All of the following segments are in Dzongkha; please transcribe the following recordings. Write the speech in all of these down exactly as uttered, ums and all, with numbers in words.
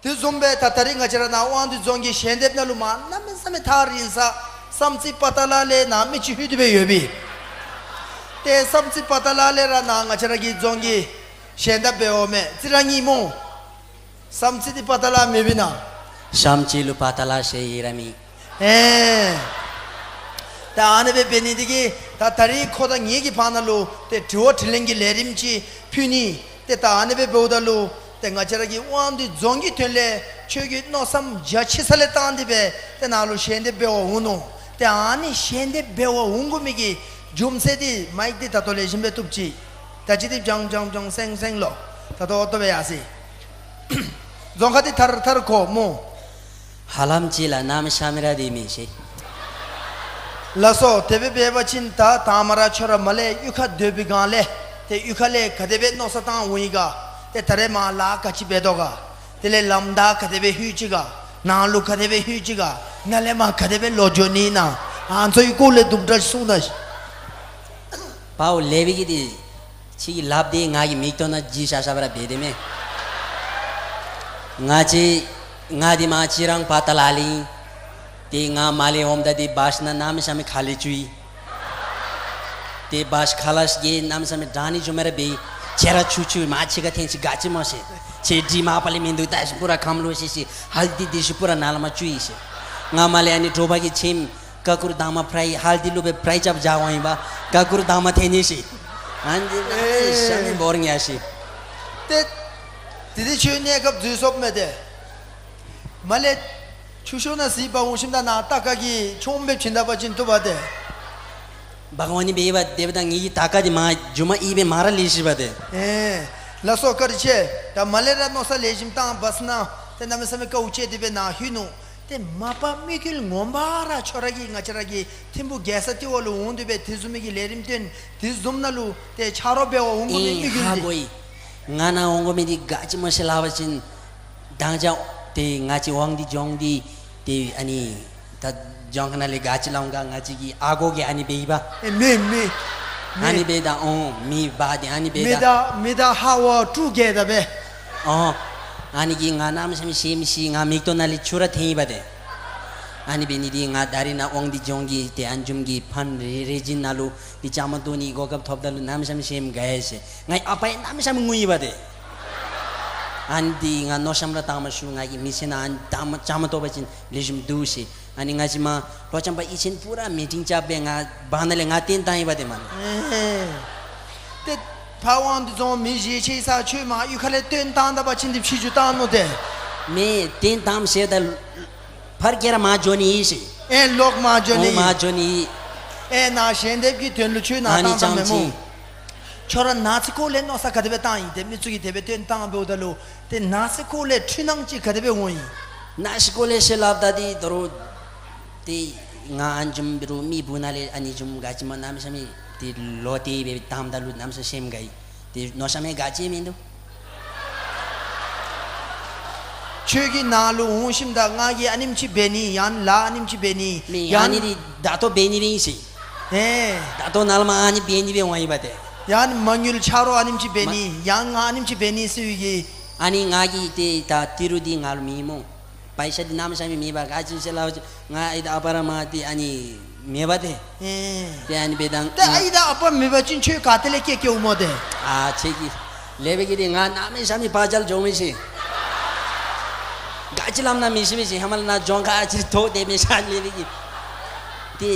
དེ་བཟུམ་སྦེ་ད་ད་རིས་ང་བཅས་ར་ནཱ་དབང་འདུས་རྫོང་གི་ཞལ་འདེབས་ནང་ལུ་མ་གནམ་མེད་ས་མེད་ཐག་རིང་ས་བསམ་རྩེ་པ་ཏ་ལ་ལས་ནཱ་མི་ཅིག་ལྷོད་དེ་སྦེ་ཡོད་པས། ཏེ་བསམ་རྩེ་པ་ཏ་ལ་ལས་ར་ནཱ་ང་བཅས་ར་གི་རྫོང་གི་ཞལ་འདེབས་འབད་འོང་མས། རྩི་རང་ཨིན་སྨོ། བསམ་རྩེ་འདི་པ་ཏ་ལ་མེད་པས་ན། བསམ་རྩེ་ལུ་པ་ཏ་ལ་ཟེར་ཡི་ར་མེད། ཨེ། ད་ཨ་ནི་སྦེ་འབད་ནི་འདི་གིས་ད་ད་རིས་ཁོ་དང་ངེ་གི་བར་ན་ལུ་ཏེ་དྲི་བ་དྲིས་ལན་གྱི་ལས་རིམ་ཅིག་ཕུལ་ནི། ཏེ་ད་ཨ་ནི་སྦེ་འབདཝ་ད་ལུ་ཏེ་ང་བཅས་ར་གི་དབང་འདུས་རྫོང་གི་དོན་ལས་ཁྱོད་ཀྱིས་མནོ་བསམ་རྒྱ་ཆེ་ས་ལས་བཏང་སྟེ་སྦེ་ཏེ་ནཱ་ལུ་ཞལ་འདེབས་འབད་བར་འོང་ནུག། ཏེ་ཨ་ནི་ཞལ་འདེབས་འབད་བར་འོང་དགོ་མི་གི་རྒྱུ་མཚན་འདི་མཱའིཀ་འདི་ད་ལྟོ་ལེགས་ཤོམ་སྦེ་བཏུབ་ཅི། ད་ཅི་འདི་བྱང་བྱང་བྱང་སེང་སེང་ལོ། ད་ལྟོ་ཨོ་ཏོ་སྦེ་ཡར་སོ་ཡི། རྫོང་ཁ་འདི་ཐར་ཐར་གོ་སྨོ། ཧ་ལམ་ཅིག་ལ་གནམ་མེད་ས་མེད་ར་འདི་མེད་ཤེ། ལགས་སོ། དེ་སྦེ་འབད་བ་ཅིན་ད་དང་པ་ར་ཁྱོད་ར་མར་ལས་གཡུས་ཁར་སྡོད་པའི་སྒང་ལས་ཏེ་གཡུས་ཁ་ལས་ག་དེ་སྦེ་མནོ་བསམ་བཏང་འོང་ཡི་ག། ཏེ་ད་རེས་མར་ལཱ་ག་ཅི་འབད་དོ་ག། དེ་ལས་ལམ་བདའ་ག་དེ་སྦེ་ལྷོད་ཅི་ག། ནང་ལུ་ག་དེ་སྦེ་ལྷོད་ཅི་ག། ནཱ་ལས་མར་ག་དེ་སྦེ་ལོག་འགྱོ་ནི་ཨིན་ན། ཨ་ནི་ཚུ་གི་སྐོར་ལས་དུམ་གྲ་གསུང་གནང་ཤིག། པའོ་ལེགས་པའི་གི་འདི་ཁྱོད་ཀྱིས་སླབ་སྟེ་ང་གིས་མིག་ཏོ་ནང་ཅིག་ཤ་ཤ་བ་ར་འབད་དེ་མས། ང་ཅིག་ང་འདི་མར་ཅི་རང་པ་ཏ་ལ་ལས་ཨིན། ཏེ་ང་མར་ལས་འོངམ་ད་འདི་བཱསི་ནང་གནམ་མེད་ས་མེད་ཁ་ལས་བཅུག་ཡི། ཏེ་བཱསི་ཁ་ལས་ཤི་གེ་གནམ་མེད་ས་མེད་དྲང་ནི་བྱུང་མེད་ར་འབད་ཡི། ཁྱོད་ར་ཆུ་ཆུ་མར་ཕྱི་ཁར་འཐོན་ཤིག། ག་ཅི་སྨོ་ཟེར། ཁྱོད་འདི་མ་པ་ལས་མིན་འདུག། ད་ཤི་པུ་ར་ཁམས་ལུ་ཤི་ཤི་ཧལ་དི་འདི་ཤི་པུ་ར་ནཱ་ལས་མར་བཅུག་ཡི་ཟེར། ང་མར་ལས་ཨ་ནི་དྲོ་པ་གི་ཁྱིམ་ཀ་ཀུ་རུ་དང་མ་ཕྲའི་ཧལ་དི་ལུ་སྦེ་ཕྲའི་རྐྱབ་བཞག་འོང་ཡི་པ། ཀ་ཀུ་རུ་དང་མ་འཐོན་ནི་ཤི། ཨ་ནི་འདི་ནང་ཨེ་ཤ་མི་འབོར་ཉ་ཤི། ཏེ་དེ་འདི་ཁྱོད་གནས་སྐབས་འཛུལ་སོཔ་མས་ཏེ། མར་ལས་ཆུ་ཤོར་ནང་ཟིག་འབག་འོང་ཞིནམ་ད་ནཱ་རྟ་ཁ་གི་ཆོམ་སྦེ་བྱིན་ད་པ་ཅིན་བཏུབ་པས་ཏེ། འབག་འོང་ནི་འབད་ཡི་པ། དེ་འབདཝ་ད་ངེ་གི་རྟ་ཁ་འདི་མར་མཇུག་མ་ཨི་སྦེ་མར་ར་ལུས་ཤི་པ་ཏེ། ཨེ་ལགས་སོ། བཀའ་དྲིན་ཆེ། ད་མར་ལས་ར་མནོ་བསམ་ལེགས་ཤོམ་བཏང་། བཱསི་ནང་ཏེ་གནམ་མེད་ས་མེད་དཀའཝ་སྤྱད་དེ་སྦེ་ནཱ་ལྷོད་ནུག། ཏེ་མ་པ་དམིགས་ཡུལ་ངོ་མ་ར་ཁྱོད་ར་གིས་ང་བཅས་ར་གི་ཐིམ་ཕུག་རྒྱལ་ས་ལྟེ་བ་ལུ་འོང་སྟེ་སྦེ་དེ་བཟུམ་མའི་གི་ལས་རིམ་སྟོན། དེ་བཟུམ་ནང་ལུ་ཏེ་ཆ་རོགས་འབད་བར་འོང་དགོ་མི་ཨིན་དམིགས་ཡུལ་ཧ་འདི། གོ་ཡི། ང་ནཱ་འོང་དགོ་མི་འདི་ག་ཅི་སྨོ་ཟེར་སླབ་པ་ཅིན། དང་ཅ་ཏེ་ང་བཅས་དབང་འདུས་ལྗོངས་འདི་ཏེ་ཨ་ནི་ད་ལྗོངས་ཁ་ནང་ལས་ག་ཅི་སླབ་འོང་ག། ང་བཅས་ཀྱི་ཨ་གོ་གིས་ཨ་ནི་འབད་ཡི་པ། ཨེ་མེ་མེ་མེ། ཨ་ནི་འབད་ད་འོང་མེ་འབར་ཏེ་ཨ་ནི་འབད་མེ་ད། ད་མེ་ད་ཧ་ཝ་དཀྲུག་གེ་ད་འབད། ཨོ། ཨ་ནི་གིས་ང་གནམ་མེད་ས་མེད་ཤེམ་ཤི། ང་མིག་ཏོ་ནང་ལས་ཆུ་ར་འཐོན་ཡི་པ་ཏེ། ཨ་ནི་འབད་ནི་འདི་ང་ད་རིས་ནཱ་དབང་འདུས་ལྗོངས་ཀྱི་ཏེ་ཨན་ཇུམ་གྱི་ཕན་རེ་རེ་ཅིག་ནང་ལུ་འདི་བཅའ་མར་གཏོགས་ནི་གོ་སྐབས་ཐོབ་ད་ལུ་གནམ་མེད་ས་མེད་ཤེམ་དགའ་ཡི་ཟེར། ངེའི་ཨ་པ་ཡང་གནམ་མེད་ས་མེད་ངུ་ཡི་པ་ཏེ། ཨ་ནི་འདི་ང་མནོ་བསམ་ར་བཏངམ་ཞུ། ང་གིས་མི་ཚེ་ནང་ཨ་ནི་བཏངམ་བཅའ་མར་གཏོགས་པ་ཅིན་ལེགས་ཤོམ་འདུག་ཟེར། ཨ་ནི་ང་བཅས་མ་ལྷོ་བྱང་པ་ཡིད་ཆེན་པུ་ར་མི་ཊིང་རྐྱབ་སྦེ་ང་བར་ན་ལས་ང་བཏོན་བཏང་ཡི་པ་ཏེ་མ་ན། ཨེ། ཏེ་ཕར་དབང་འདུས་རྫོང་མི་བཞི་ཆ་ས་ཁྱོད་མར་གཡུས་ཁ་ལས་བཏོན་བཏང་ད་པ་ཅིན་འདི་ཕྱི་འགྱུར་བཏང་ནུག་ཏེ། མེ་བཏོན་བཏངམ་ཟེར་ད་ཕར་ཁྱོད་ར་མར་འགྱོ་ནི་ཨིན་ཟེར། ཨེ་ལོག་མར་འགྱོ་ཨོ་ནི་མར་ཨིན། འགྱོ་ནི་ཨིན། ཨེ་ནཱ་ཞལ་འདེབས་ཀྱི་དོན་ལུ་ཁྱོད་ནཱ་ཨ་ནི་བཏང་བཏངམ་ཅང་མེན་སྨོ། ཅིག་ཁྱོད་ར་ནང་སེམས་ཁོག་ལས་མནོ་བསམ་ག་དེ་སྦེ་བཏང་ཡི། ཏེ་མི་ཚུ་གིས་དེ་སྦེ་བཏོན་བཏང་འབདཝ་ད་ལུ་ཏེ་ནང་སེམས་ཁོག་ལས་འཁྲུལ་སྣང་ཅིག་ག་དེ་སྦེ་འོང་ཡི། ནང་སེམས་ཁོག་ལས་ཟེར་སླབ་ད་འདི་དོ་རུང་ཏེ་ང་ཨ་ནི་བཟུམ་འབད་རུང་མི་སྦུག་ནང་ལས་ཨ་ནི་བཟུམ་ག་ཅི་མ་གནམ་མེད་ས་མེད་ཏེ་ལོག་སྟེ་སྦེ་བཏངམ་ད་ལུ་གནམ་མེད་ས་མེད་ཤེམ་དགའ་ཡི། ཏེ་མནོ་བསམ་ཡང་ག་ཅི་མིན་འདུག། ཁྱོད་ཀྱིས་ནཱ་ལུ་འོང་ཞིནམ་ད་ང་གིས་ཨ་ནེམ་ཅིག་འབད་ནི་ཡང་ལཱ་ཨ་ནེམ་ཅིག་འབད་ནི་མེན། ཡང་ཨ་ནི་འདི་ད་ལྟོ་འབད་ནི་སྦེ་ཨིན་ཟེར། ཨེ། ད་ལྟོ་ནཱ་ལས་མར་ཨ་ནི་འབད་ནི་སྦེ་འོང་ཡི་པ་ཏེ། ཡང་མ་དངུལ་ཆ་རོགས་ཨ་ནེམ་ཅིག་འབད་ནི་ཡང་ང་ཨ་ནེམ་ཅིག་འབད་ནི་ཟེར་བའི་གི། ཨ་ནི་ང་གིས་ཏེ་ད་ཏི་རུ་འདི་ང་ལུ་མེད་སྨོ། པའི་ཤ་འདི་གནམ་མེད་ས་མེད་མེད་པ། ག་ཅི་ཟེར་སླབ་པ་ཅིན་ང་ཨའི་དང་ཨ་པ་ར་མར་ཏེ་ཨ་ནི་མེད་པ་ཏེ། ཨེ། ཏེ་ཨ་ནི་འབད་དང་ཏེ་ཨའི་དང་ཨ་པ་མེད་པ་ཅིན་ཁྱོད་ག་ཏེ་ལས་སྐྱེ་སྐྱེཝ་སྨོ་ཏེ། ཨ་ཁྱོད་ཀྱིས་ལེགས་པའི་གི་འདི་ང་གནམ་མེད་ས་མེད་བར་ཆད་འགྱོ་མི་ཤེས། ག་ཅི་སླབ་ན་མི་ཤེས་མི་ཤེས། ཧེ་མ་ལས་ནཱ་ལྗོངས་ཁ་ཨ་ཙི་ཐོག་སྟེ་མི་ཤེས་ལེགས་པའི་གི། ཏེ་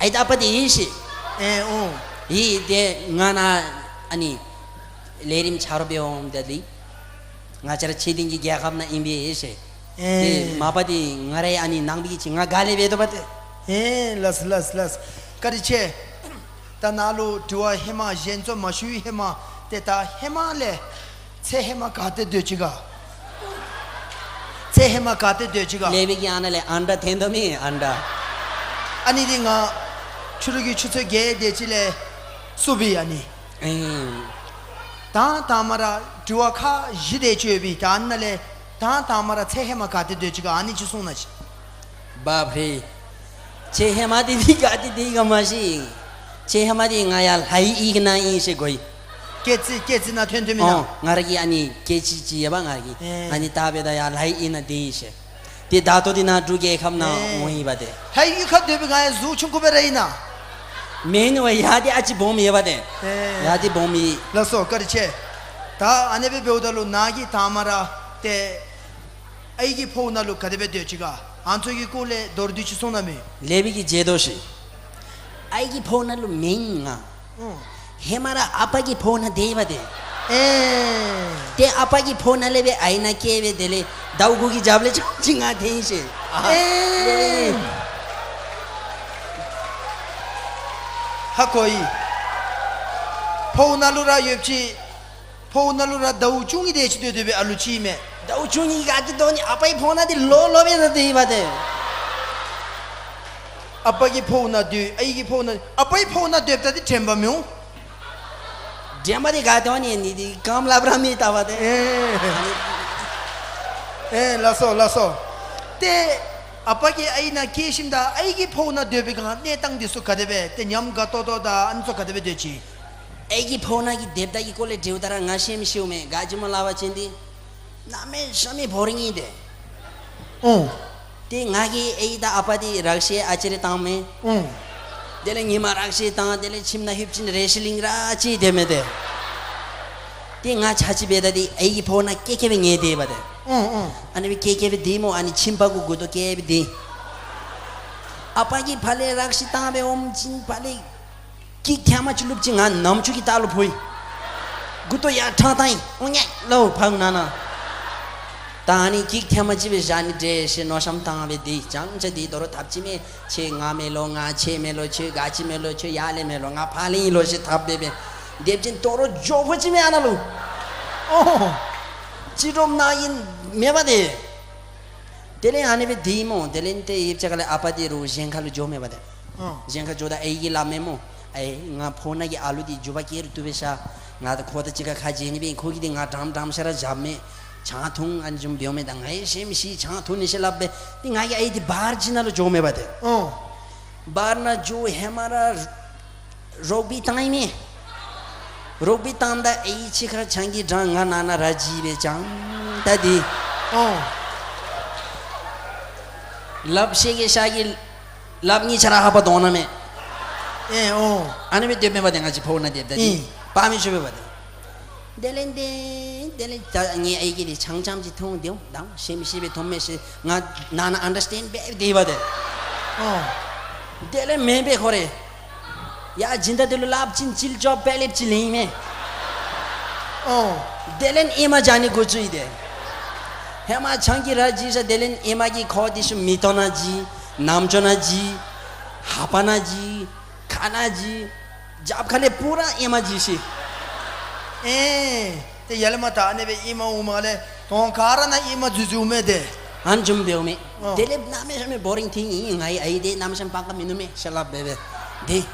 ཨའི་དང་ཨ་པ་འདི་ཡོད་ཤེས། ཨེ་ཨོ། ཡོད་ཏེ་ང་ནཱ་ཨ་ནི་ལས་རིམ་ཆ་རོགས་འབད་འོངམ་ད་འདི་ང་བཅས་ར་ཕྱི་གླིང་གི་རྒྱལ་ཁབ་ནང་ཨིན་པས་ཟེར། ཨེ། ཏེ་མ་པ་འདི་ང་རའི་ཨ་ནི་ནང་པའི་གི་ཅིག་ང་ག་ལས་འབད་དོ་པ་ཏེ། ཨེ་ལགས་ལགས་ལགས། བཀའ་དྲིན་ཆེ། ད་ནཱ་ལུ་དྲི་བ་ཧེ་མ་གཞན་ཚུ་མ་ཞུ་བའི་ཧེ་མ་ཏེ་ད་ཧེ་མ་ལས་ཚེ་ཧེ་མ་ག་ཏེ་སྡོད་ཅི་ག། ཚེ་ཧེ་མ་ག་ཏེ་སྡོད་ཅི་ག། ལེགས་པའི་གི་ཨ་ནཱ་ལས་ཨན་ཏྲ་འཐོན་དོ་མེན་ཨན་ཏྲ། ཨ་ནི་འདི་ང་ཕྱི་རུ་གི་ཆུ་ཚོད་བརྒྱད་དེ་ཅིག་ལས་བསུབ་པས་ཨ་ནི། ཨེ། དང་དང་མ་ར་དྲི་བ་ཁག་བཞི་དེ་ཅིག་ཡོད་པས། ད་ཨ་ནཱ་ལས་དང་དང་མ་ར་ཚེ་ཧེ་མ་ག་ཏེ་སྡོད་ཅི་ག་ཨ་ནི་ཅིག་གསུང་གནང་ཤིག། བཱབ་རེ། ཚེ་ཧེ་མ་འདི་འདི་ག་ཏེ་སྡོད་ཡི་ག་མ་ཤེས། ཚེ་ཧེ་མ་འདི་ང་ཡར་ལྷའི་ཡི་གུ་ནང་ཨིན་ཟེར་གོ་ཡི། སྐེ་ཚི་སྐེ་ཚི་ནང་ཐོན་ཐོནམ་ཨིན་ན། ཨོ་ང་ར་གི་ཨ་ནི་སྐེ་ཚི་ཅིག་ཡོད་པ་ང་ར་གི། ཨེ། ཨ་ནི་ད་འབདཝ་ད་ཡར་ལྷའི་ཨིན་ན་དེ་ཨིན་ཤེས། ཏེ་ད་ལྟོ་འདི་ནཱ་འབྲུག་རྒྱལ་ཁབ་ནང་ཨེ་འོང་ཡི་བ་ཏེ། ལྷའི་གཡུས་ཁར་སྡོད་པའི་སྒང་ཡང་གཟུགས་ཆུང་ཀུ་སྦེ་ར་ཨིན་ན། མེན་ན་བ། ཡར་འདི་ཨ་ཙི་སྦོམ་ཡོད་པ་ཏེ། ཨེ། ཡར་འདི་སྦོམ་ཨིན། ལགས་སོ་བཀའ་དྲིན་ཆེ། ད་ཨ་ནི་སྦེ་འབདཝ་ད་ལུ་ནཱ་གིས་དང་པ་ར་ཏེ་ཨའི་གི་ཕོཝ་ནང་ལུ་ག་དེ་སྦེ་སྡོད་ཅི་ག་ཨ་ནི་ཚུ་གི་སྐོར་ལས་མདོར་བསྡུས་ཅིག་གསུང་གནང་མས། ལེགས་པའི་གི་བྱེད་དོ་ཤིག། ཨའི་གི་ཕོཝ་ནང་ལུ་མེན་ང་། ཨོ། ཧེ་མ་ར་ཨ་པ་གི་ཕོཝ་ནང་སྡོད་ཡི་བ་ཏེ། ཨེ། ཏེ་ཨ་པ་གི་ཕོཝ་ནང་ལས་སྦེ་ཨའི་ནང་སྐྱེས་སྦེ་དེ་ལས་ཟླཝ་དགུ་གི་རྒྱབ་ལས་ཅིག་ང་ཐོན་ཡི་ཤེས། ཨ། ཨེ། ཧ་གོ་ཡི། ཕོཝ་ནང་ལུ་ར་ཡོདཔ་ཅིག། ཕོཝ་ནང་ལུ་ར་ཟླཝ་བཅུ་གཉིས་དེ་ཅིག་སྡོད་སྡོད་པའི་ཨ་ལུ་ཅིག་མས། ཟླཝ་བཅུ་གཉིས་ག་ཅི་སྡོད་ནི། ཨ་པའི་ཕོཝ་ནང་འདི་ལོག་ལོག་སྦེ་ར་སྡོད་ཡི་བ་ཏེ། ཨ་པ་གི་ཕོཝ་ནང་སྡོད། ཨའི་གི་ཕོཝ་ནང་། ཨ་པའི་ཕོཝ་ནང་སྡོདཔ་ད་འདི་དྲན་པ་མི་འོང་། དྲན་པ་འདི་ག་ཏེ་འོང་ནི། ཨ་ནི་འདི་རྐངམ་ལགཔ་ར་མེད་ད་བ་ཏེ། ཨེ། ཨེ་ལགས་སོ་ལགས་སོ། ཏེ་ཨ་པ་གིས་ཨའི་ནང་སྐྱེས་ཞིནམ་ད་ཨའི་གི་ཕོཝ་ནང་སྡོད་པའི་སྒང་གནས་སྟངས་འདི་ཚུ་ག་དེ་སྦེ་ཏེ་ཉམས་དགའ་ཏོག་ཏོ་དང་ཨ་ནི་ཚུ་ག་དེ་སྦེ་སྡོད་ཅི། ཨའི་གི་ཕོཝ་ནང་གི་སྡོདཔ་ད་གི་སྐོར་ལས་དྲིཝ་ད་ར་ང་ཤེསམ་ཤེསཝ་མས། ག་ཅི་སྨོ་སླབ་པ་ཅིན་འདི་གནམ་མེད་ས་མེད་བོ་རིང་ཨིན་ཏེ། ཨོ། ཏེ་ང་གིས་ཨའི་དང་ཨ་པ་འདི་རགས་ཤེས་ཨ་ཙི་རེ་བཏངམ་མས། ཨོ། དེ་ལས་ཉི་མ་རགས་ཤེས་བཏང་། དེ་ལས་ཁྱིམ་ནང་ལྷོདཔ་ཅིན་རེ་སི་ལིང་ར་ཅིག་སྡོདཔ་མས་ཏེ། ཏེ་ང་ཆ་ཅིག་འབདཝ་ད་འདི་ཨའི་གི་ཕོཝ་ནང་སྐྱེ་སྐྱེ་སྦེ་ངལ་ཏེ་ཡོད་པ་ཏེ། ཨོ་ཨོ། ཨ་ནི་སྦེ་སྐྱེ་སྐྱེ་སྦེ་སྡོད་སྨོ། ཨ་ནི་ཁྱིམ་པ་གུ་མགུ་ཏོ་བཀལ་སྦེ་སྡོད། ཨ་པ་གིས་ཕར་ལས་རགས་ཤེས་བཏང་སྦེ་འོངམ་ཅིག་ཕར་ལས་ཀིག་ཐེངས་མ་ཅིག་བླུགཔ་ཅིག་ང་ནམ་ཅིག་གི་ལྟག་ལུ་ཕོག་ཡི། མགུ་ཏོ་ཡར་ཕྲང་བཏང་ཡི། ཨུ་ཉེ་ལོ་ཕར་ནང་ན། ད་ཨ་ནི་ཀིག་ཐེངས་མ་ཅིག་སྦེ་བཞག་ནི་འདྲས་ཟེར་མནོ་བསམ་བཏང་སྦེ་སྡོད། ཅང་ཅ་འདི་དོ་རུང་ཐབས་ཅིག་མེད། ཁྱོད་ང་མེད་ལོ། ང་ཁྱོད་མེད་ལོ། ཁྱོད་ག་ཅི་མེད་ལོ། ཁྱོད་ཡར་ལས་མེད་ལོ། ང་ཕར་ལས་ཨིན་ལོ་ཟེར་ཐབས་འབད་སྦེ་སྡོདཔ་ཅིན་དོ་རུང་འགྱོ་ཕོད་ཅིག་མེད་ཨ་ནཱ་ལུ། ཨོ། ཅི་འདྲཝ་ཨིན་ན་ཨིན་མེད་པ་ཏེ། དེ་ལས་ཨ་ནི་སྦེ་སྡོད་སྨོ། དེ་ལས་ཏེ་ཡུདཔ་ཅིག་ཁ་ལས་ཨ་པ་འདི་རུང་གཞན་ཁ་ལུ་འགྱོ་མས་པ་ཏེ། ཨོ། གཞན་ཁར་འགྱོཝ་ད་ཨའི་གིས་སླབ་མས་སྨོ། ཨའི་ང་ཕོཝ་ནང་གི་ཨ་ལུ་འདི་རྒྱུ་བ་སྐྱེ་རུང་བཏུབ་པས་ཤ། ང་ད་ཁོ་དང་གཅིག་ཁར་ཁ་འབྱལ་ནི་སྦེ་ཨིན། ཁོ་གིས་འདི་ང་འགྲམ་འགྲམ་ཤ་ར་བཞག་མས། ཆང་འཐུང་ཨ་ནི་བཟུམ་འབདཝ་མས། ད་ངའི་ཤེསམ་ཤེས། ཆང་འཐུང་ནི་ཤེས་སླབ་སྦེ་འདི་ང་གིས་ཨའི་འདི་བར་ཅིག་ནང་ལུ་འགྱོ་མས་པ་ཏེ། ཨོ། བར་ནང་འགྱོ་ཧེ་མ་ར་རོགས་པའི་བཏང་ཡི་མས། རོགས་པའི་བཏངམ་ད་ཨའི་ཕྱི་ཁར་ཆང་གི་གྲང་ང་ནང་ན་ར་བརྗིད་སྦེ་ཅང་ད་འདི། ཨོ། ལགཔ་ཤེས་ཀྱི་ཤ་གི་ལགཔ་གཉིས་ཆ་ར་ཧ་པ་དོང་ན་མས། ཨེ་ཨོ། ཨ་ནི་སྦེ་སྡོདཔ་མས་པ་ཏེ། ང་བཅས་ཕོཝ་ནང་སྡོདཔ་ད་འདི། ཨེ། དཔའ་མི་ཆོག་པས་པ་ཏེ། དེ་ལས་འདི་དེ་ལས་ད་ངེའི་ཨའི་གིས་འདི་ཆང་རྐྱངམ་ཅིག་འཐུང་སྡོད་འོང་། ད་ཤེསམ་ཤེས་སྦེ་འཐུངམ་མས་ཟེར་ང་ནང་ན་ཨན་ཌར་སི་ཊེནཌ་འབད་སྡོད་པ་ཏེ། ཨོ། དེ་ལས་མེན་པས་ཁོ་ར། ཡ་སྦྱིན་བདག་འདི་ལུ་སླབ་ཅིན་ཅིལ་ཅོག་པེ་ལེཊ་ཅིག་ལེན་མས། ཨོ། དེ་ལས་ཨེ་མ་བྱང་ནི་འགོ་བཙུགས་ཡི་ཏེ། ཧེ་མ་ཆང་གིས་ར་བརྗིད་ཤ། དེ་ལས་ཨེ་མ་གིས་ཁོ་འདི་ཚུ་མིག་ཏོ་ནང་བརྗིད། རྣམ་ཅོ་ནང་བརྗིད། ལྷ་པ་ནང་བརྗིད། ཁ་ནང་བརྗིད། རྒྱབ་ཁ་ལས་པུ་ར་ཨེ་མ་བརྗིད་ཤི། ཨེ། ཏེ་ཡར་ལས་མར་ད་ཨ་ནི་སྦེ་ཨེ་མ་འོངམ་ལས་དོང་ག་ར་ནང་ཨེ་མ་འཛུལ་འཛུལཝ་མས་ཏེ། ཨ་ནི་བཟུམ་འབདཝ་མས། ཨོ། དེ་ལས་གནམ་མེད་ས་མེད་བོ་རིང་ཐོན་ཡི། ང་གིས་ཨའི་འདི་གནམ་མེད་ས་མེད་སྤང་ཁ་མིན་ནུག་མས་ཟེར་སླབ་སྦེ་སྦེ་སྡོད།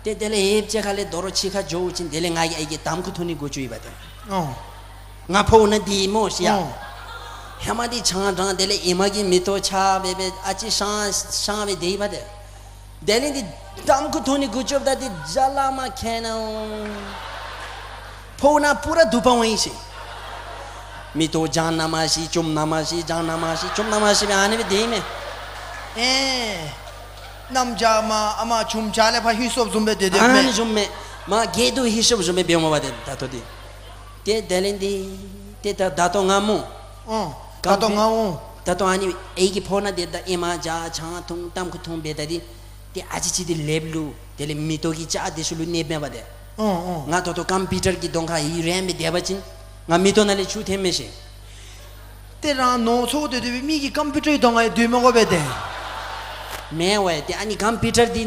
ཏེ་དེ་ལས་ཡུདཔ་ཅིག་ཁ་ལས་དོ་རུང་ཕྱི་ཁར་འགྱོ་བ་ཅིན་དེ་ལས་ང་གིས་ཨའི་གི་ཏམ་ཁུ་འཐུང་ནི་འགོ་བཙུགས་ཡི་པ་ཏེ། ཨོ། ང་ཕོཝ་ནང་སྡོད་སྨོ་ཤི་ཡ། ཨོ། ཧེ་མ་འདི་ཆང་འདྲན། དེ་ལས་ཨེ་མ་གིས་མིག་ཏོ་ཆགས་སྦེ་སྦེ་ཨ་ཙི་ཤང་ཤང་སྦེ་སྡོད་ཡི་པ་ཏེ། དེ་ལས་འདི་ཏམ་ཁུ་འཐུང་ནི་འགོ་བཙུགསཔ་ད་འདི་རྒྱ་ལ་མ་ཁེ་ནའོ། ཕོཝ་ནང་པུ་ར་དུ་པ་འོང་ཡི་ཤི། མིག་ཏོ་བྱང་ན་མ་ཤེས། བཙུམ་ན་མ་ཤེས། བྱང་ན་མ་ཤེས། བཙུམ་ན་མ་ཤེས་སྦེ་ཨ་ནི་སྦེ་སྡོད་མས། ཨེ། གནམ་བྱཱར་མར་ཨ་མ་ཆུང་བྱཱར་ལས་ཕར་ལྷོད་སོཔ་བཟུམ་སྦེ་སྡོད་སྡོདཔ་མས། ཨ་ནི་བཟུམ་མས། མར་གྱལ་དུ་ལྷོད་སོཔ་བཟུམ་སྦེ་འབདཝ་མས་པ་ཏེ་ད་ལྟོ་འདི། ཏེ་དེ་ལས་འདི་ཏེ་ད་ད་ལྟོ་ང་སྨོ། ཨོ། ད་ལྟོ་ང་འོང་། ད་ལྟོ་ཨ་ནི་ཨའི་གི་ཕོཝ་ནང་སྡོདཔ་ད་ཨེ་མ་བྱཱར་ཆང་འཐུང་ཏམ་ཁུ་འཐུང་འབདཝ་ད་འདི། ཏེ་ཨ་ཙི་ཅིག་འདི་ལེབ་ལུ་དེ་ལས་མིག་ཏོ་གི་ལྕགས་འདི་ཚུ་ལུ་གནོདཔ་མས་པ་ཏེ། ཨོ་ཨོ། ང་ད་ལྟོ་ཀམ་པིའུ་ཊར་གྱི་གདོང་ཁར་ཡར་རན་སྦེ་སྡོད་པ་ཅིན་ང་མིག་ཏོ་ནང་ལས་ཆུ་ཐོནམ་མས་ཤི། ཏེ་རང་ནོར་འཚོ་སྡོད་སྡོད་པའི་མི་གིས་ཀམ་པིའུ་ཊར་གྱི་གདོང་ཁར་སྡོད་མི་དགོ་པས་ཏེ། མེན་ཝའེ། ཏེ་ཨ་ནི་ཀམ་པིའུ་ཊར་འདི་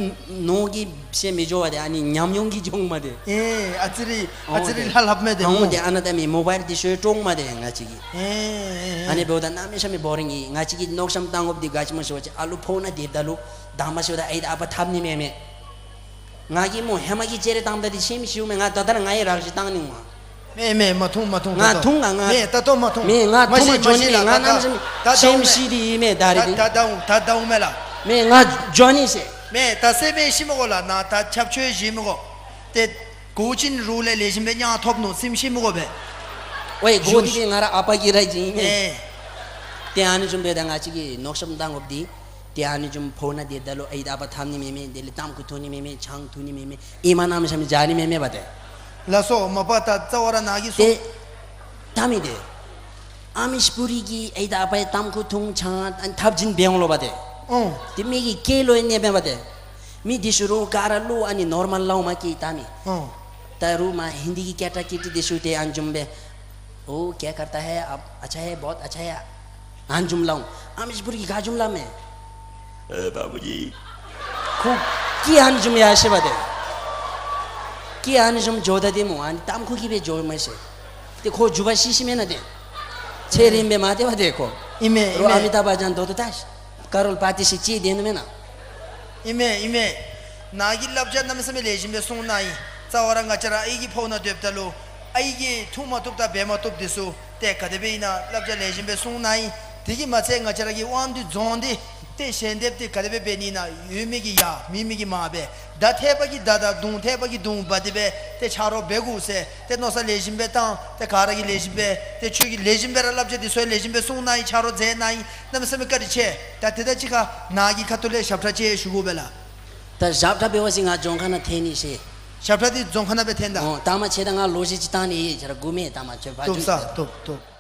ནོར་གྱིས་བཤད་མི་འགྱོ་བ་ཏེ། ཨ་ནི་ཉམས་མྱོང་གིས་འགྱོཝ་མས་ཏེ། ཨེ་ཨ་ཙི་རེ་ཨ་ཙི་རེ་ལྷབ་ལྷབ་མས་ཏེ། ཨོ་ཏེ་ཨ་ནཱ་ད་མི་མོ་བཱའིལ་འདི་ཤོར་འགྱོཝ་མས་ཏེ་ང་བཅས་ཀྱི། ཨེ་ཨེ་ཨེ། ཨ་ནི་འབདཝ་ད་གནམ་མེད་ས་མེད་བོ་རིང་ཨིན། ང་བཅས་ཀྱིས་མནོ་བསམ་བཏང་དགོཔ་འདི་ག་ཅི་སྨོ་ཟེར་བ་ཅིན་ཨ་ལུ་ཕོཝ་ནང་སྡོདཔ་ད་ལུ་དང་པ་ཟེརཝ་ད་ཨའི་དང་ཨ་པ་འཐབ་ནི་མེན་མས། ང་གིས་སྨོ་ཧེ་མ་གི་ཅེ་རེ་བཏངམ་ད་འདི་ཤེསམ་ཤེསཝ་མས། ང་ད་ལྟོ་ར་ང་ཡང་རགས་ཅིག་བཏང་ནི་འོང་། མེན་མེན་མ་འཐུང་མ་འཐུང་། ང་ད་ལྟོ་འཐུང་ང་ང་མེན་ད་ལྟོ་མ་འཐུང་། མེན་ང་འཐུང་མ་འགྱོ་ནི་མེན། ང་གནམ་མེད་ས་མེད་ཤེསམ་ཤེས་ཏེ་ཡོད་མས་ད་རེས་འདི། ད་ད་འོང་ད་ད་འོང་མས་ལགས། མེན་ང་འགྱོ་ནི་ཟེར། མེན་ད་ཟེར་མི་ཤེས་མི་དགོ་ལགས། ནཱ་ད་ཁྱབ་ཆོས་བཞེས་མི་དགོ། ཏེ་ གོ་ཅིན་རུ་ལས་ལེགས་ཤོམ་སྦེ་ཉ་ཐོབ་ནུག་སེམས་ཤི་མི་དགོ་པས། ཝའེ་གོ་འདི་ཏེ་ང་ར་ཨ་པ་གི་ར་ཅིག་ཨིན་མས། ཨེ། ཏེ་ཨ་ནི་བཟུམ་སྦེ་ད་ང་བཅས་ཀྱིས་མནོ་བསམ་བཏང་དགོཔ་འདི། ཏེ་ཨ་ནི་བཟུམ་ཕོཝ་ནང་སྡོདཔ་ད་ལུ་ཨའི་དང་ཨ་པ་འཐབ་ནི་མེད་མས། དེ་ལས་ཏམ་ཁུ་འཐུང་ནི་མེད་མས། ཆང་འཐུང་ནི་མེད་མས། ཨིན་མས་གནམ་མེད་ས་མེད་བྱ་ནི་མེད་མས་པ་ཏེ། ལགས་སོ་མ་པ་ད་རྩ་བ་ར་ནཱ་གིས་གསུངས། ཏེ་ད་མི་དེ། ཨ་མི་ཤི་པུ་རི་གི་ཨའི་དང་ཨ་པ་ཡང་ཏམ་ཁུ་འཐུང་ཆང་ཨ་ནི་འཐབ་བྱིན་འབད་འོང་ལོ་པ་ཏེ། ཨོ། ཏེ་མི་གི་སྐད་ལུ་ཡང་གནོདཔ་མས་པ་ཏེ། མི་འདི་ཚུ་རོགས་ག་ར་ལུ་ཨ་ནི་ནོར་མཱལ་སླབ་མ་གི་ད་མི། ཨོ། ད་རུང་མ་ཧིན་དི་གི་ཀེ་ཊ་ཀེ་ཊི་འདི་ཚུ་ཏེ་ཨ་ནི་བཟུམ་སྦེ། ཨོ་ཀྱ་ཀར་ཏ་ཧེ་ཨ་ཨ་ཆ་ཧེ་བོ་ཧུཏ་ཨ་ཆ་ཧེ། ཨ་ནི་བཟུམ་སླབ་འོང་། ཨ་མི་ཤི་པུ་རི་གིས་ག་བཟུམ་སླབ་མས། ཨེ་བ་བུ་ཇི། ཁོ་གིས་ཨ་ནི་བཟུམ་ཡང་ཤེས་པ་ཏེ། གིས་ཨ་ནི་བཟུམ་འགྱོཝ་ད་ཏེ་མོ་ཨ་ནི་ཏམ་ཁུ་གིས་སྦེ་འགྱོཝ་མས་ཤེས། ཏེ་ཁོ་རྒྱུག་པ་ཤི་ཤི་མེན་ན་ཏེ། ཚེ་རིངམོ་སྦེ་མ་སྡོད་པ་ཏེ་ཁོ། ཨིན་མས་ཨིན་རོགས་ཨ་མི་མས། ཏཱ་བྷ་ཅཱན་དོ་དོ་ཏཱས། ཀ་རོར་པ་ཏི་ཤི་ཅིག་སྡོད་ནུག་མེན་ན། ཨིན་མས་ཨིན་མས། ནཱ་གིས་བསླབ་བྱ་གནམ་མེད་ས་མེད་ལེགས་ཤོམ་སྦེ་གསུངས་གནང་ཡི། རྩ་བ་ར་ང་བཅས་ར་ཨའི་གི་ཕོཝ་ནང་སྡོདཔ་ད་ལུ་ཨའི་གིས་འཐུང་མ་བཏུབ་དང་འབད་མ་བཏུབ་འདི་ཚུ་ཏེ་ག་དེ་སྦེ་ཨིན་ན་བསླབ་བྱ་ལེགས་ཤོམ་སྦེ་གསུངས་གནང་ཡི། དེ་གིས་མ་ཚད་ང་བཅས་ར་གི་དབང་འདུས་རྫོང་འདི་ཏེ་ཞལ་འདེབས་འདི་ག་དེ་སྦེ་འབད་ནི་ན། ཡོད་མི་གིས་ཡར་མེད་མི་གིས་མར་སྦེ་མདའ་འཐད་པ་གིས་མདའ་དང་མདུང་འཐད་པ་གིས་མདུང་འབག་སྟེ་སྦེ་ཏེ་ཆ་རོགས་འབད་དགོ་ཟེར་ཏེ་མནོ་བསམ་ལེགས་ཤོམ་སྦེ་བཏང་། ཏེ་ག་ར་གིས་ལེགས་ཤོམ་སྦེ་ཏེ་ཁྱོད་ཀྱིས་ལེགས་ཤོམ་སྦེ་ར་བསླབ་བྱ་འདི་ཚུ་ལེགས་ཤོམ་སྦེ་གསུངས་གནང་ཡི། ཆ་རོགས་མཛད་གནང་ཡི། གནམ་མེད་ས་མེད་བཀའ་དྲིན་ཆེ། ད་དེ་དང་གཅིག་ཁར་ནཱ་གི་ཁ་ཐུག་ལས་ཞབས་ཁྲ་ཅིག་ཞུ་དགོ་པས་ལགས། ད་ཞབས་ཁྲ་འབད་བ་ཅིན་ང་རྫོང་ཁ་ནང་འཐོན་ནི་ཤེས། ཞབས་ཁྲ་འདི་རྫོང་ཁ་ནང་སྦེ་འཐོན་ད། ཨོ་ད་མ་ཆེ་ད་ང་ལོ་གཞི་ཅིག་བཏང་ནི་ཡོད། ཁྱེད་ར་སྒུག་མས། ད་མ་ཆེ་བ་བཏུབ་ཅིག་ས་བཏུབ་བཏུབ།